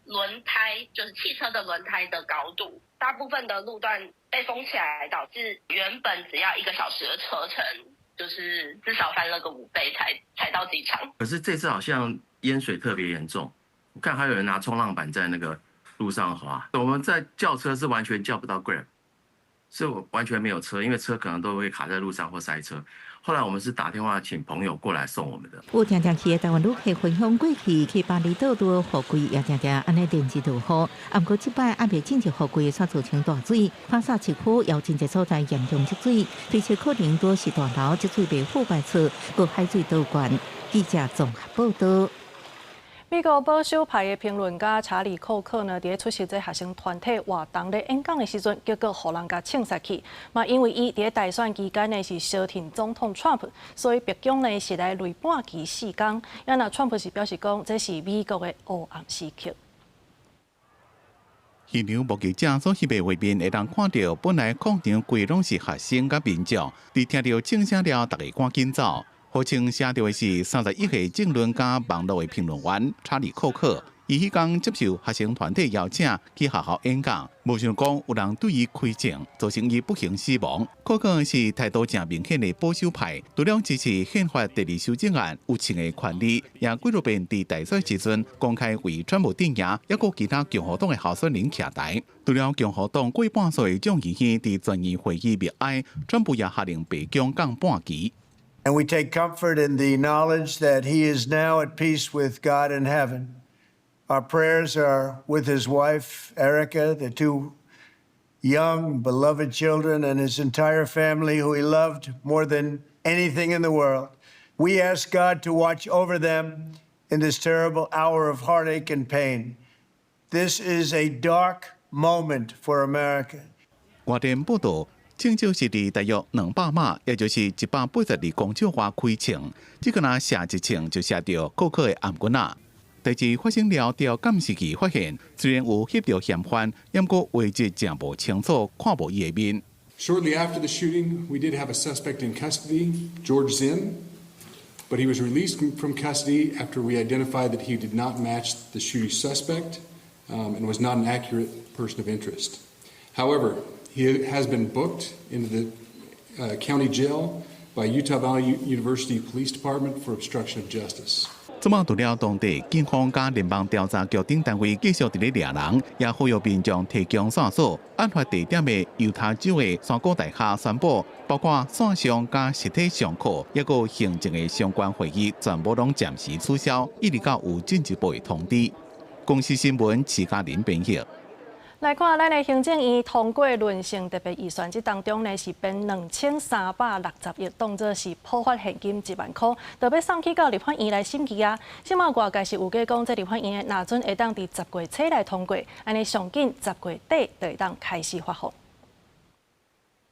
輪胎，就是汽車的輪胎的高度。大部分的路段被封起來，導致原本只要1個小時的車程，就是至少翻了個5倍才到機場。可是這次好像淹水特別嚴重，我看還有人拿衝浪板在那個路上滑。我們在叫車是完全叫不到 Grab。是我完全沒有車，因為車可能都會卡在路上或塞車。後來我們是打電話請朋友過來送我們的。有定定去的台灣旅客分享過去去巴厘島拄雨季，也定定按呢連日落雨。毋過這擺還袂進入雨季，煞造成大水。帕薩市區有真濟所在嚴重積水，推測可能多是大樓積水袂好排出，閣海水倒灌。記者綜合報導。美國保守派的評論家查理·庫克呢，佇咧出席這學生團體活動咧演講的時陣，結果予人共槍殺去。嘛，因為伊佇咧大選期間呢是相挺總統川普，所以白宮呢是來擂半旗4工。啊，若川普是表示講，這是美國的黑暗時刻。現場目擊者所翕的畫面會當看著，本來廣場規攏是學生佮民眾，佇聽著槍聲了，逐家趕緊走。號稱射著的是31歲政論佮網路的評論員查理·庫克，伊彼工接受學生團體邀請去學校演講，無想講有人對伊開槍，造成伊不幸死亡。庫克是態度誠明顯的保守派，除了支持憲法第二修正案有槍的權利，也幾若遍佇大選時陣公開為川普陣營，抑閣其他共和黨的候選人徛台。除了共和黨過半數的眾議院佇全院會議默哀，川普也下令白宮降半旗。 And we take comfort in the knowledge that he is now at peace with God in heaven. Our prayers are with his wife, Erica, the two young, beloved children, and his entire family, who he loved more than anything in the world. We ask God to watch over them in this terrible hour of heartache and pain. This is a dark moment for America. 外電報導，槍手是佇大約200碼，也就是182公尺外開槍，這個若射一槍就射著庫克的頷頸仔。代誌發生了，調監視器發現，雖然有翕著嫌犯，毋過畫質誠無清楚，看無伊的面。 Shortly after the shooting, we did have a suspect in custody, George Zinn, but he was released from custody after we identified that he did not match the shooting suspect and was not an accurate person of interest. However, he has been booked into the county jail by Utah Valley University Police Department for obstruction of justice. 這馬除了當地警方佮聯邦調查局等單位繼續佇咧掠人，也呼籲民眾提供線索。案發地點的猶他州的山谷大學宣布，包括線上佮實體上課，抑閣行政的相關會議，全部攏暫時取消，一直到有進一步的通知。公視新聞齊嘉玲編譯。來看咱的行政院通過論性特別預算，這當中呢是編2360億，當做是普發現金1萬箍，就欲送去到立法院來審議啊。這馬外界是預計講，這立法院若準會當佇10月初來通過，按呢上緊10月底就會當開始發放。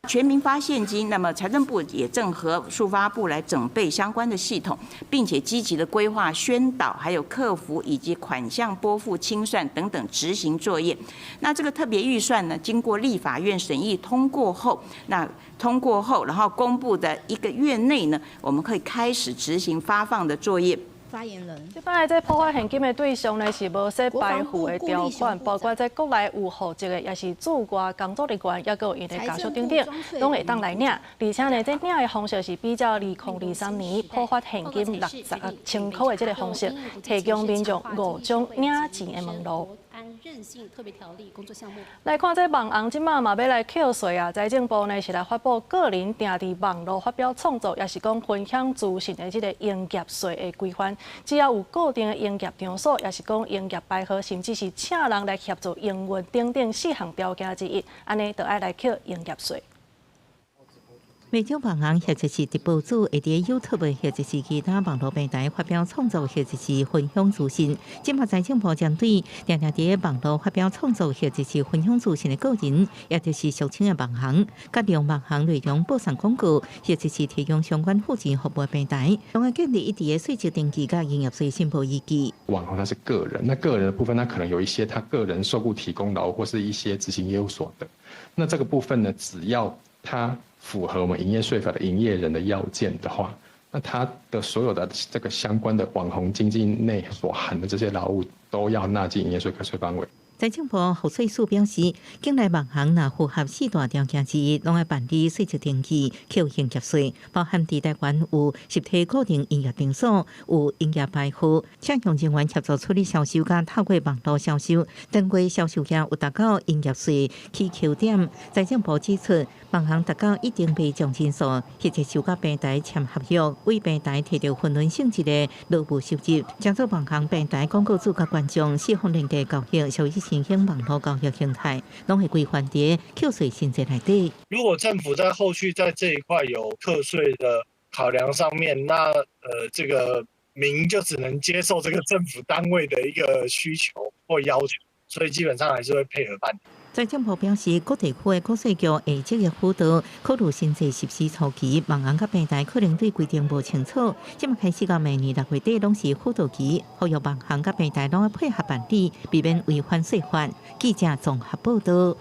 全民發現金，那麼財政部也正和數發部來整備相關的系統，並且積極的規劃宣導，還有客服以及款項撥付清算等等執行作業。那這個特別預算呢，經過立法院審議通過後，那通過後，然後公布的一個月內呢，我們可以開始執行發放的作業。發言人，這擺這普發現金的對象呢，是無說排付的條款，包括這國內有戶籍的，抑是駐外工作人員，抑閣有𪜶的家屬等等，攏會當來領。而且呢，這領的方式是比照2023年普發現金60千箍的這个方式，提供民眾五種領錢的門路。來看這網紅這馬嘛欲來課稅啊！財政部呢是來發布個人定佇網路發表創作，抑是講分享資訊的這个營業稅的規範。只要有固定的營業場所，抑是講營業牌號，甚至是請人來協助營運等等四項條件之一，按呢就愛來課營業稅。袂少網紅或者是直播主會佇 YouTube 或者是其他網路平台發表創作或者是分享資訊。這馬財政部針對定定佇網路發表創作或者是分享資訊的個人，也就是俗稱的網紅，佮利用網紅內容播送廣告，或者是提供相關附件服務平台，攏愛建立一致的稅籍登記佮營業稅申報依據。網紅他是個人，那個人的部分，他可能有一些他個人受僱提供勞務或是一些執行業務所得。那這個部分呢，只要他符合我們營業稅法的營業人的要件的話，那他的所有的這個相關的網紅經濟內所含的這些勞務，都要納進營業稅課稅範圍。財政部賦稅署表示，境內網紅若符合四大條件之一，攏愛辦理稅籍登記、扣營業稅，包含佇台灣有實體固定營業場所、有營業牌號，請用人員協助處理銷售，佮透過網路銷售，單月銷售額有達到營業稅起扣點。財政部指出，網紅達到一定賣場人數，或者是佮平台簽合約，為平台提著分潤性質的勞務收入，將做網紅平台廣告主佮觀眾四方連結交易，屬於新興網路交易形態，攏會規範佇課稅新制內底。如果政府在後續在這一塊有課稅的考量上面，那這個民就只能接受這個政府單位的一個需求或要求，所以基本上還是會配合辦理。財政部表示，各地區的國稅局會積極輔導，考慮新制實施初期，網紅佮平台可能對規定無清楚，這馬開始到明年6月底攏是輔導期，呼籲網紅佮平台攏愛配合辦理，避免違反稅法。記者綜合報導。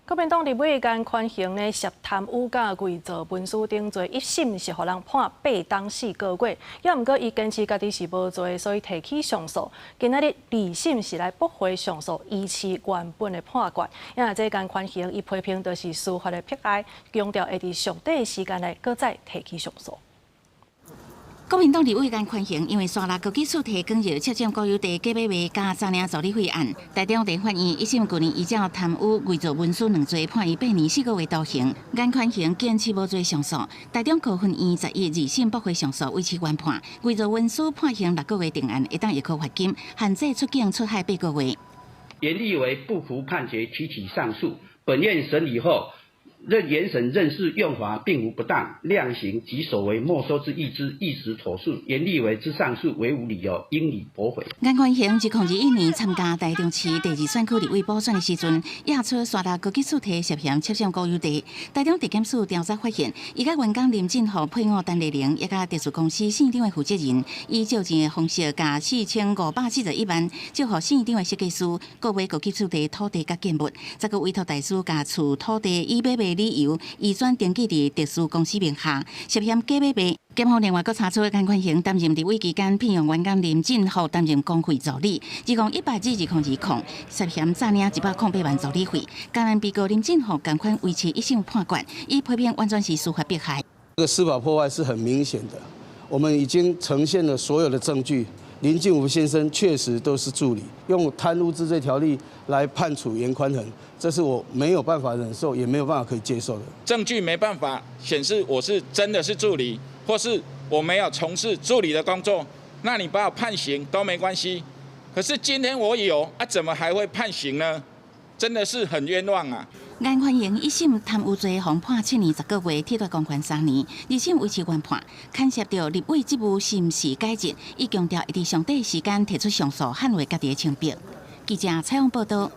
國民黨立委顏寬恆呢涉貪污佮偽造文書等罪，一審是予人判8冬4個月，抑毋過伊堅持家己是無罪，所以提起上訴。今仔日二審是來駁回上訴，維持原本的判決。抑若這顏寬恆伊批評就是司法的迫害，強調會佇上短的時間內閣再提起上訴。國民黨立委顏寬恆因為沙鹿高級署提光藥竊佔國有地假買賣佮詐領助理費案，台中地法院一審舊年依照貪污、偽造文書兩罪判伊8年4個月徒刑。顏寬恆堅持無罪上訴，台中高分院11二審駁回上訴，維持原判。偽造文書判刑6個月定案，會當易科罰金，限制出境出海8個月。嚴立委不服判決，提起上訴。本院審理後，認原審認識用法並無不當，量刑及所為沒收之意之亦實妥順，嚴立委之上訴為無理由，應予駁回。顏寬恆2021年參加台中市第二選區立委補選的時陣，驗出沙鹿高級署提涉嫌竊佔國有地。台中地檢署調查發現，伊佮員工林進福配偶陳麗玲，抑佮特殊公司姓張的負責人，以借錢的方式，共4541萬借予姓張的設計師，購買高級署地土地佮建物，再閣委託代書共厝土地以買賣理由移轉登記佇特殊公司名下，涉嫌假買賣。檢方另外閣查出顏寬恆擔任立委期間，聘用員工林進福擔任公費助理，2018至2020，涉嫌詐領108萬助理費。江南被告林進福仝款維持一審判決，伊批評完全是司法迫害。這個司法破壞是很明顯的，我們已經呈現了所有的證據。林進福先生確實都是助理，用貪污治罪條例來判處顏寬恆，這是我沒有辦法忍受，也沒有辦法可以接受的。證據沒辦法顯示我是真的是助理，或是我沒有從事助理的工作，那你把我判刑都沒關係。可是今天我有啊，怎麼還會判刑呢？真的是很冤枉啊！顏寬恆一審貪污罪，予判7年10個月，褫奪公權3年；二審維持原判，牽涉著立委職務是毋是解職，伊強調會佇上短時間提出上訴，捍衛家己的清白。記者採訪報導。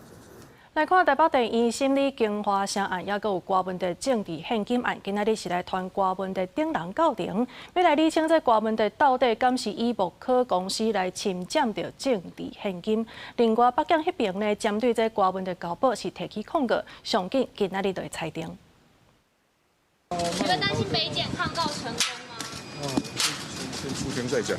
來看台北地院審理京華城案，抑閣有柯文哲政治獻金案，今仔日是來傳柯文哲等人到庭，欲來理清這柯文哲到底敢是以木可公司來侵佔著政治獻金。另外，北檢彼邊呢，針對這柯文哲交保是提起控告，上緊今仔日就會裁定。你們擔心北檢抗告成功嗎？先出庭再講。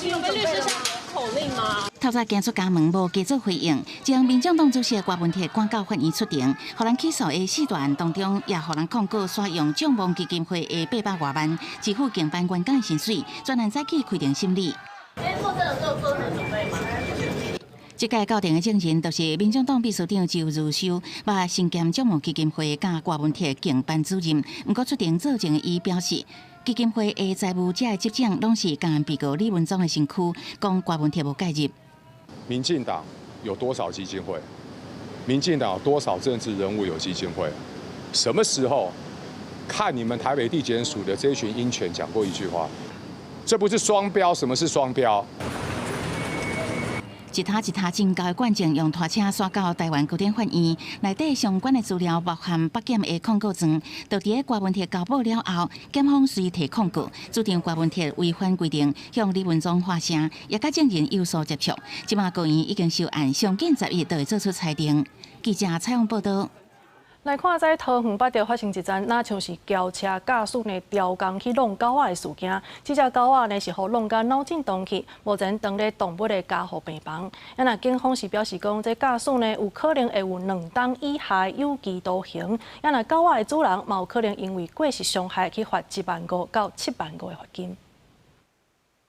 有被律師下口令嗎？透早行出家門無加做回應，將民眾黨主席柯文哲趕到法院出庭，予人起訴的四大案當中，也予人控告使用眾望基金會的800外萬支付經辦員工的薪水，專案早起開庭審理。今天做這個做做什麼準備嗎？這屆到庭的證人就是民眾黨秘書長周如修，嘛身兼眾望基金會佮柯文哲競辦主任。毋過出庭作證的伊表示，基金會的財務這个執掌攏是共被告李文忠的身軀，講柯文哲無介入。民進黨有多少基金會？民進黨有多少政治人物有基金會？什麼時候看你們台北地檢署的這群鷹犬講過一句話？這不是雙標？什麼是雙標？一塔一塔真厚的卷證用拖車徙到台灣高等法院，內底相關的資料包含北檢的控告狀，就佇咧柯文哲交保了後，檢方隨提控告，主張柯文哲違反規定，向李文忠發聲，也佮證人有所接觸。這馬高院已經收案，上緊10日就會做出裁定。記者採訪報道。來看，在桃園八德發生一樁，若像是轎車駕駛呢，刁工去挵狗仔的事件。這隻狗仔呢是予挵甲腦震盪去，目前當咧動物的加護病房。啊，若警方是表示講，這駕駛呢有可能會有2冬以下有期徒刑。啊，若狗仔的主人嘛有可能因為過失傷害去罰1萬5到7萬5的罰金。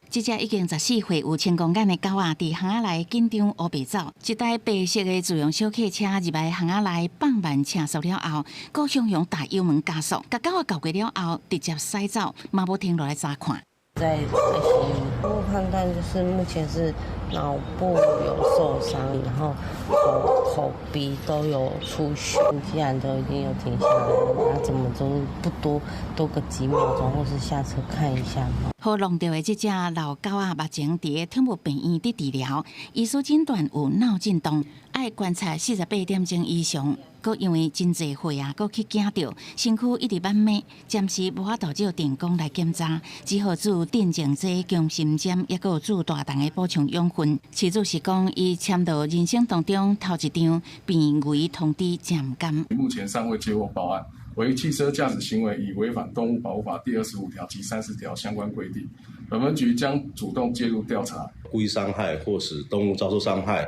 這隻已經14歲有青光眼的狗仔，佇巷仔內緊張烏白走。一台白色的自用小客車入來巷仔內放慢車速了後，閣雄雄踏油門加速，共狗仔咬過了後，直接駛走，嘛無停落來查看。在 ICU，初步判斷就是目前是腦部有受傷，然後口口鼻都有出血。既然都已經有停下來了，那怎麼都不多多個幾秒鐘，或是下車看一下嗎？予挵著的這隻老狗仔，目前佇咧寵物病院佇治療，醫師診斷有腦震盪，愛觀察48點鐘以上。閣因為真濟歲啊，閣去驚著，身軀一直慢慢，暫時無法度借電工來檢查，只好注鎮靜劑、強心針，抑閣有注大量的補充養分。飼主是講，伊簽到人生當中頭一張病危通知，真毋甘。目前尚未接獲報案，為汽車駕駛行為已違反動物保護法第25條及30條相關規定，本分局將主動介入調查。故意傷害或使動物遭受傷害，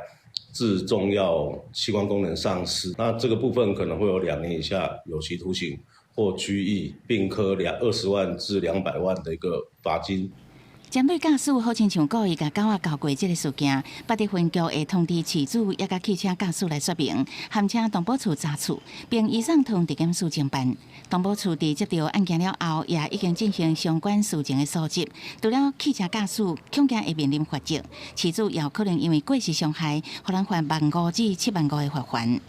致重要器官功能喪失，那這個部分可能會有2年以下有期徒刑或拘役，並科20萬至200萬的一個罰金。針對駕駛好親像故意共狗仔咬過這個事件，八德分局會通知飼主抑佮汽車駕駛來說明，函請動保處查處，並移送桃園地檢署偵辦。動保處佇接到案件了後，也已經進行相關事證的蒐集。除了汽車駕駛恐驚會面臨罰則，飼主也有可能因為過失傷害，予人罰1萬5至7萬5的罰鍰。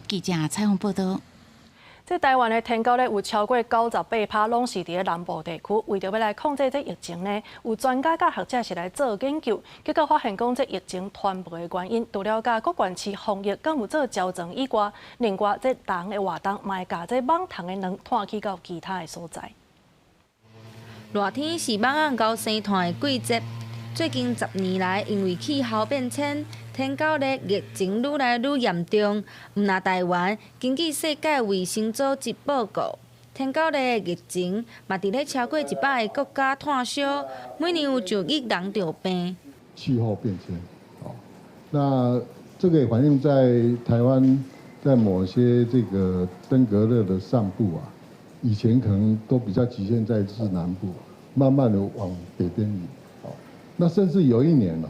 記者採訪報道。這台灣的天狗咧有超過98%攏是佇咧南部地區，為著欲來控制這疫情呢，有專家佮學者是來做研究，結果發現講這疫情傳播的原因，除了佮各縣市防疫敢有做齊裝以外，另外這人的活動嘛會共這蠓蟲的卵傳去到其他的所在。熱天是蠓仔𠢕生湠的季節，最近10年來，因為氣候變遷，天狗熱疫情愈來愈嚴重。毋但台灣，根據世界衛生組織報告，天狗熱疫情嘛佇咧超過100個國家湠燒，每年有上億人著病。氣候變遷，那這個也反映在台灣，在某些這個登革熱的散布啊，以前可能都比較局限在是南部，慢慢的往北邊移，那甚至有一年哦，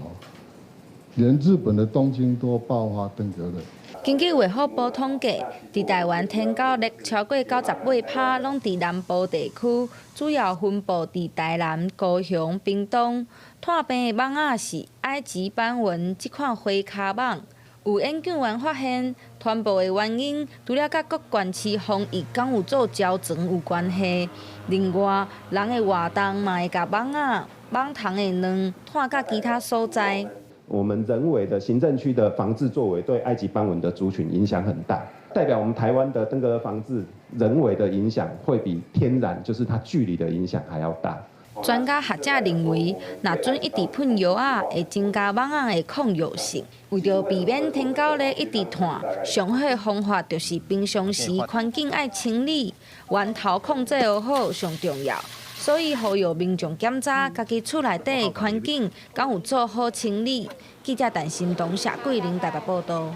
連日本的東京都爆發登革熱。根據衛福部統計，佇台灣天狗熱超過98%攏佇南部地區，主要分布佇台南、高雄、屏東。湠病的蠓仔是埃及斑紋這款灰跤蠓。有研究員發現，傳播的原因除了佮各縣市防疫敢有做齊裝有關係，另外人的活動嘛會共蠓仔、蠓蟲的卵湠到其他所在。我們人為的行政區的防治作為對埃及斑蚊的族群影響很大，代表我們台灣的登革熱防治人為的影響會比天然，就是它距離的影響還要大。專家學者認為，若準一直噴藥仔，會增加蚊仔的抗藥性。為著避免天狗咧一直湠，上好方法就是平常時環境愛清理，源頭控制好上重要。所以呼籲民眾檢查家己厝內底環境，敢有做好清理。記者陳新東、謝桂玲台北報道。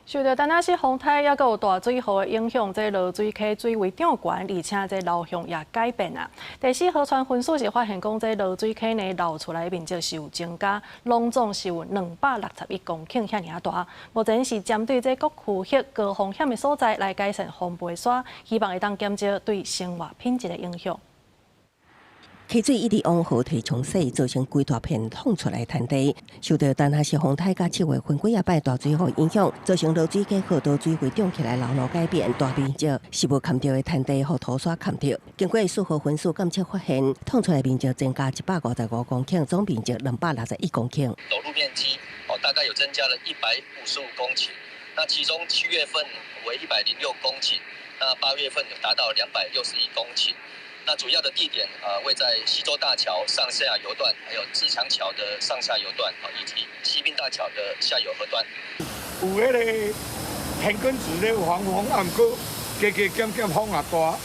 受著陳亞西風颱，抑閣有大水雨的影響，這濁水溪水位漲懸，而且這流向也改變啊。第四河川分署是發現講，這濁水溪呢流出來的面積是有增加，攏總是有261公頃遐爾大。目前是針對這各區域高風險的所在來改善防背沙，希望會當減少對生活品質的影響。溪水一直往河堤沖洗，造成規大片淌出來灘地。受著丹霞式風颱佮7月份幾仔擺大水雨影響，造成濁水溪河道水位漲起來，流路改變，大面積是無崁著的灘地，予土沙崁著。經過四河分署檢測發現，淌出來面積增加155公頃，總面積261公頃。裸露面積哦，大概有增加了155公頃。那其中7月份為106公頃，那8月份有達到261公頃。那主要的地點啊，位在溪州大橋上下游段，還有自強橋的上下游段，以及溪濱大橋的下游河段。有彼个田埂子咧防風，啊，毋過加加減減風也大，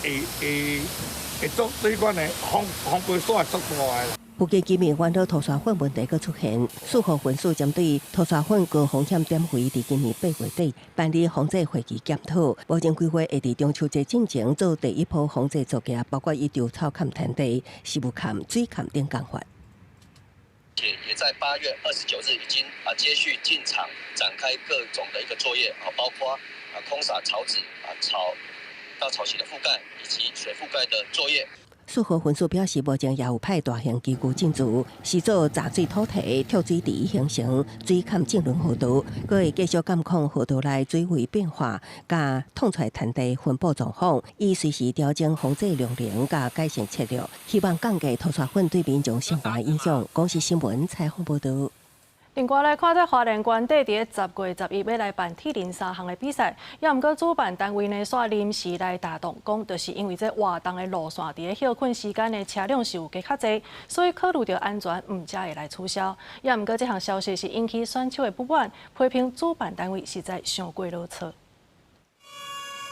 會做這款的風風背沙會足大的。附近居民煩惱塗沙粉問題閣出現，四河分署針對塗沙粉高風險點位，佇今年8月底辦理防治會議檢討，目前規劃會佇中秋節進前做第一波防治作業，包括以除草崁灘地、食物崁、水崁等工法。且也在8月29日已經啊接續進場展開各種的一個作業啊，包括啊空撒草籽啊草稻草席的覆蓋以及水覆蓋的作業。四河分署表示，目前也有派大型機具進駐，是做閘水土堤、蓄水池形成水崁浸潤河道，閣會繼續監控河道內水位變化，佮淌出來灘地分布狀況，以隨時調整防治量能佮改善策略，希望降低塗沙粉對民眾生活影響。公視新聞採訪報導。另外來看，這花蓮縣底佇咧10月11欲來辦鐵人三項的比賽，也毋過主辦單位呢，煞臨時來打動，講就是因為這活動的路線佇咧歇睏時間的車輛是有加較濟，所以考慮著安全，毋才會來取消。也毋過這項消息是引起選手的不滿，批評主辦單位實在傷過囉嗦。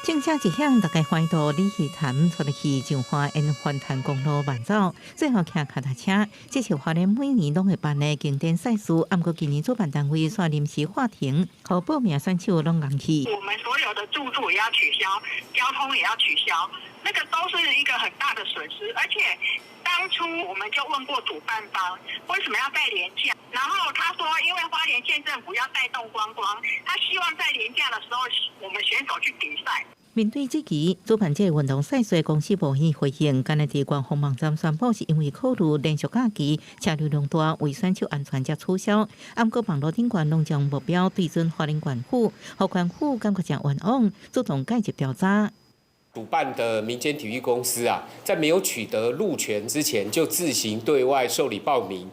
正車一響，大家歡到鯉魚潭出去彰化沿環潭公路慢走，最後騎跤踏車。這是花蓮每年攏會辦的經典賽事，毋過今年主辦單位煞臨時喊停，予報名選手攏戇去。我們所有的住宿也要取消，交通也要取消，那個都是一個很大的損失。而且當初我們就問過主辦方，為什麼要在連假？然後他說，因為花蓮縣政府要帶動觀光，他希望在連假的時候，我們選手去比賽。面對這期主辦這個運動賽事公司無意回應，干焦佇官方網站宣布是因為考慮連續假期車流量大，為選手安全才取消。毋過網路頂懸攏將目標對準花蓮縣府，予縣府感覺誠冤枉，主動介入調查。主辦的民間體育公司啊，在沒有取得路權之前，就自行對外受理報名，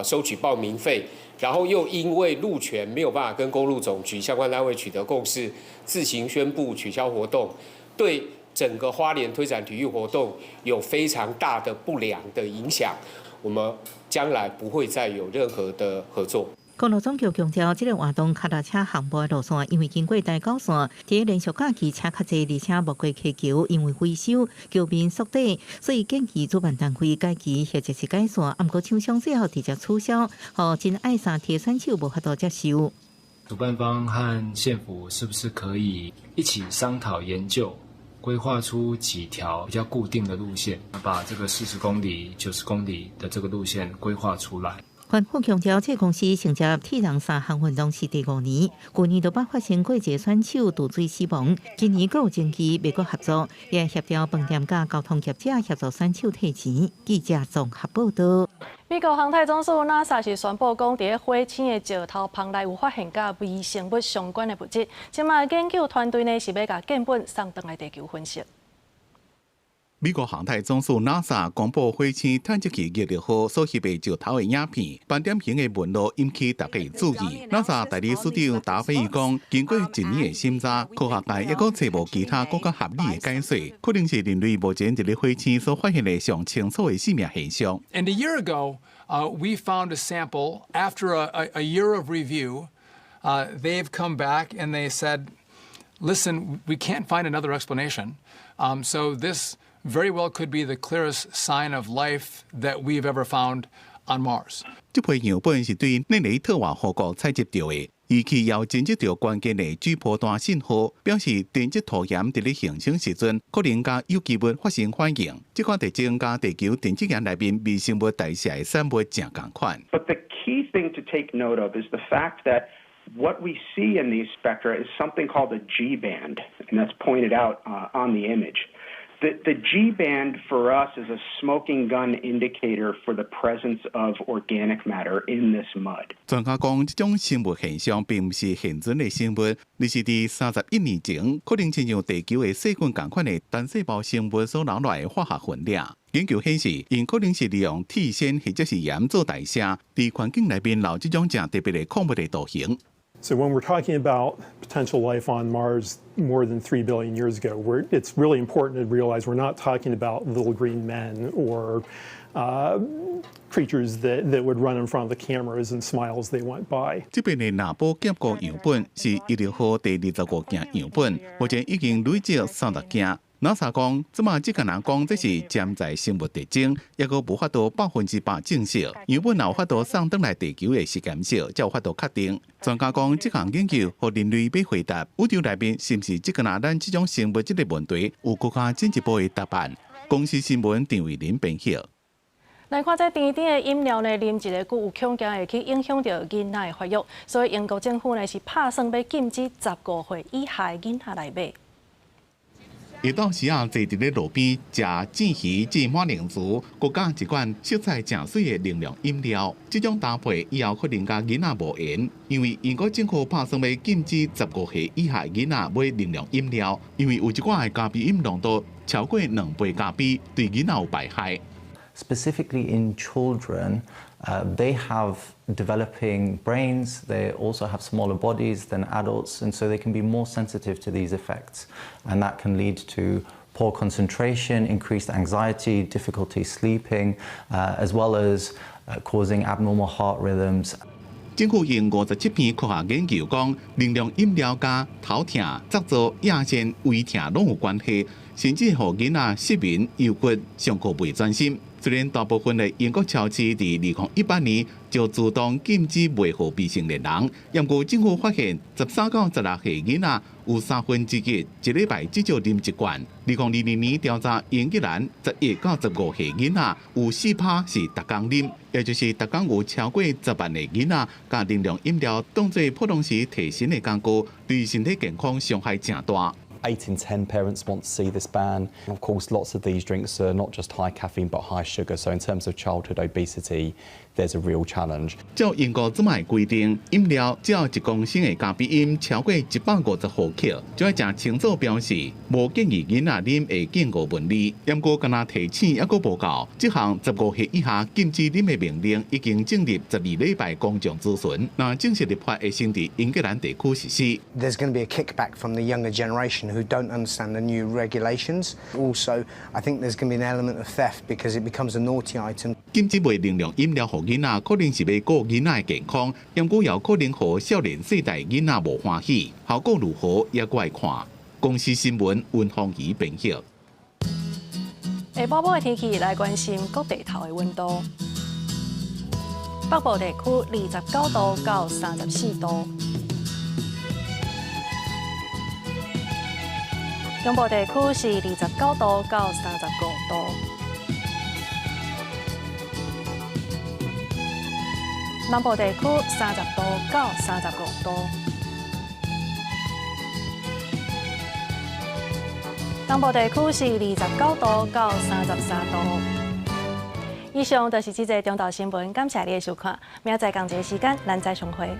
收取報名費，然後又因為路權沒有辦法跟公路總局相關單位取得共識，自行宣布取消活動，對整個花蓮推展體育活動有非常大的不良的影響。我們將來不會再有任何的合作。公路總局強調，這個活動跤踏車項目的路線，因為經過台九線，佇連續假期車較濟，而且無過溪橋，因為維修橋面縮短，所以建議主辦單位改期或者是改線。毋過廠商最後直接取消，予真愛三鐵選手無法度接受。主辦方和縣府是不是可以一起商討研究，規劃出幾條比較固定的路線，把這個40公里、90公里的這個路線規劃出來。縣府強調，這公司承接鐵人三項運動是第五年，舊年都捌發生過一個選手墮水死亡，今年閣有證據袂閣合作，也協調飯店佮交通業者協助選手退錢。記者綜合報導。美國航太總署 NASA 是宣布講，佇咧火星的石頭縫內有發現佮微生物相關的物質，這馬研究團隊呢是欲共樣本送轉來地球分析。美國航太總署 NASA 公布火星探測器熱力號所翕的石頭的影片，斑點形的紋路引起大家注意。NASA 代理署長達菲伊講，經過一年的審查，科學界猶閣揣無其他閣較合理的解釋，可能是人類目前佇咧火星所發現的上清楚的生命現象。 And a year ago, we found a sample. After a year of review, they've come back and they said, "Listen, we can't find another explanation. So this very well could be the clearest sign of life that we've ever found on Mars." 這批樣本是對內雷特瓦河谷採集著的，儀器有偵測著關鍵的 G 波段信號，表示沉積塗岩佇咧形成時陣，可能佮有機物發生反應。這款特徵佮地球沉積岩內面微生物代謝的產物誠仝款。 But the key thing to take note of is the fact that what we see in these spectra is something called a G band, and that's pointed out on the image. The G band for us is a smoking gun indicator for the presence of organic matter in this mud. 專家講，這種生物現象並毋是現存的生物，而是佇31億年前，可能親像地球的細菌仝款的單細胞生物所留落來的化學分子。研究顯示，𪜶可能是利用鐵酰或者是鹽做代謝，佇環境內面留這種誠特別的礦物的圖形。 So when we're talking about potential life on Mars more than 3 billion years ago, it's really important to realize we're not talking about little green men or creatures that would run in front of the cameras and smile as they went by. 這遍的納寶峽谷樣本是毅力號第25件樣本，目前已經累積30件。NASA 講，這馬只敢若講這是潛在生物特徵，猶閣無法度100%證實。樣本若有法度送轉來地球的實驗室，才有法度確定。專家講，這項研究予人類欲回答宇宙內面是毋是只敢若咱這種生物這個問題，有閣較進一步的答案。公視新聞陳慧琳編譯。來看這甜甜的飲料呢，啉一个久有恐驚會去影響著囡仔的發育，所以英國政府呢是拍算欲禁止15歲以下的囡仔來買。下晝時仔，坐佇咧路邊食煎魚、煎馬鈴薯，閣加一罐色彩誠媠的能量飲料。這種搭配以後可能佮囡仔無緣，因為英國政府拍算欲禁止15歲以下囡仔買能量飲料，因為有一寡的咖啡因濃度超過2倍咖啡，對囡仔有敗害。 Specifically in children, they have developing brains, they also have smaller bodies than adults, and so they can be more sensitive to these effects. And that can lead to poor concentration, increased anxiety, difficulty sleeping, as well as causing abnormal heart rhythms. 政府用57篇科學研究講，能量飲料佮頭痛、側坐、腋腺、胃疼攏有關係，甚至予囡仔失眠、憂鬱、上課袂專心。雖然大部分的英國超市佇2018年就自動禁止賣予未成年人，毋過政府發現13到16歲囡仔有1/3一禮拜至少啉一罐。2022年調查英格蘭11到15歲囡仔有4%是逐工啉，也就是逐工有超過10萬個囡仔共能量飲料當做普通時提神的工具，對身體健康傷害誠大。 8 in 10 parents want to see this ban. Of course, lots of these drinks are not just high caffeine but high sugar. So in terms of childhood obesity, there's a real challenge. 照英國這擺規定，飲料只要1公升的咖啡因超過150毫克，就愛誠清楚標示，無建議囡仔啉的警告文字。毋過，敢若提醒猶閣無夠，這項15歲以下禁止啉的命令已經進入12禮拜公眾諮詢，若正式立法會先佇英格蘭地區實施。 There's going to be a kickback from the younger generation who don't understand the new regulations. Also, I think there's going to be an element of theft because it becomes a naughty item. 禁止賣能量飲料予囡仔，可能是欲顧囡仔的健康，毋過也有可能予少年世代囡仔無歡喜，效果如何猶閣愛看。公視新聞溫芳儀編譯。下晡晡的天氣來關心各地頭的溫度。北部地區29度到34度，中部地區是29度到35度。南部地區30度到35度，東部地區是29度到33度。以上就是這節中晝新聞，感謝你的收看。明仔載仝一个時間，咱再相會。